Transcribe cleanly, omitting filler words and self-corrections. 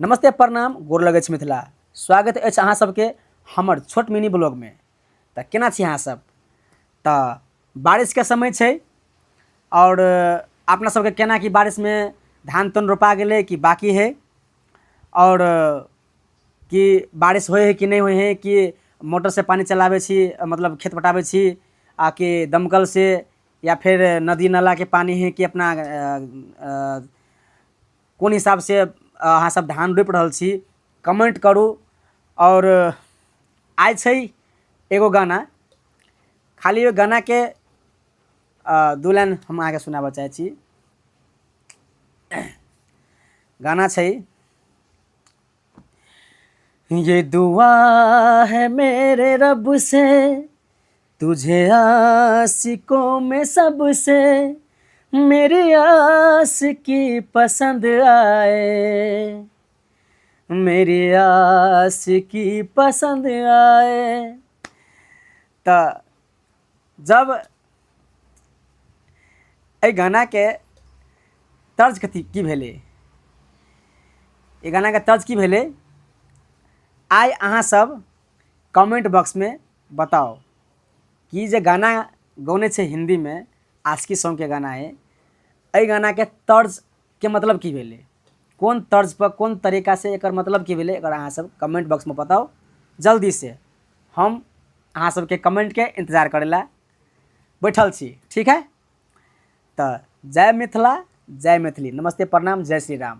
नमस्ते, प्रणाम, गोर लगै छी मिथिला। स्वागत अछि अहाँ सबके हमर छोट मिनी ब्लॉगमे। तऽ केना छी अहाँ सब? तऽ बारिशके समय छै आओर अपना सबके केना की बारिशमे धान तान रोपा गेलै कि बाकी है, आओर कि बारिश होइ है कि नहि होइ है, कि मोटरसँ पानि चलाबै छी, मतलब खेत पटाबै छी, आ कि दमकलसँ या फेर नदी नालाके पानि है कि अपना कोन हिसाबसँ अहाँ सब धान रोपि रहल छी, कमेन्ट करू। आओर आइ छै एगो गाना, खाली ओहि गानाके दू लाइन हम अहाँके सुनाबऽ चाहै छी। गाना छै, ये दुआ है मेरे रब से, तुझे आशिकों में सबसे मेरी आस की पसंद आए, मेरी आस की पसंद आए। तऽ जब एहि गानाके तर्ज कथी की भेलै, एहि गानाके तर्ज की भेलै, आइ अहाँ सब कमेंट बॉक्समे बताउ कि जे गाना गौने छै हिन्दीमे, आशिकी सॉन्गके गाना है, एहि गानाके तर्जके मतलब की भेलै, कोन तर्ज पर कोन तरीकासँ एकर मतलब की भेलै, एकर अहाँ सब कमेंट बॉक्समे बताउ जल्दीसँ। हम अहाँ सबके कमेंटके इंतजार करै लए बैठल छी, ठीक है? तऽ जय मिथिला, जय मैथिली, नमस्ते, प्रणाम, जय श्री राम।